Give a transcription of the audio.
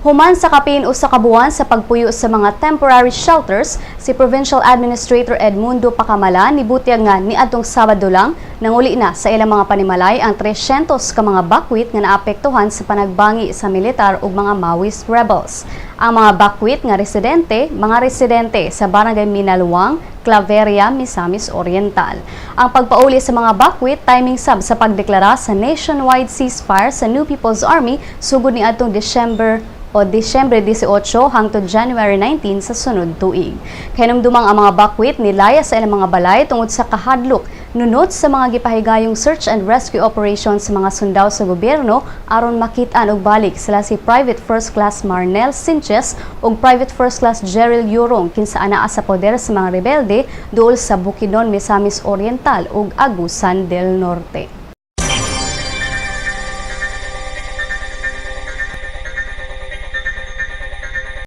Human sa kapin 1 ka buwan sa pagpuyo sa mga temporary shelters, si Provincial Administrator Edmundo Pacamalan nibutyag nga niadtong Sabado lang nanguli na sa ilang mga panimalay ang 300 ka mga bakwit nga naapektuhan sa panagbangi sa militar ug mga Maoist rebels. Ang mga bakwit nga residente, mga residente sa Barangay Minalwang, Claveria, Misamis Oriental. Ang pagpauli sa mga bakwit, timing sab sa pagdeklara sa nationwide ceasefire sa New People's Army sugod ni adtong December o Disyembre 18 hangtod January 19 sa sunod tuig. Kahinumdumang ang mga bakwit nilaya sa ilang mga balay tungod sa kahadlok nunot sa mga gipahigayong search and rescue operation sa mga sundao sa gobyerno aron makit-an og balik sila si Private First Class Marnel Sanchez ug Private First Class Gerald Yurong, kinsa anaa sa poder sa mga rebelde duol sa Bukidnon, Misamis Oriental ug Agusan del Norte.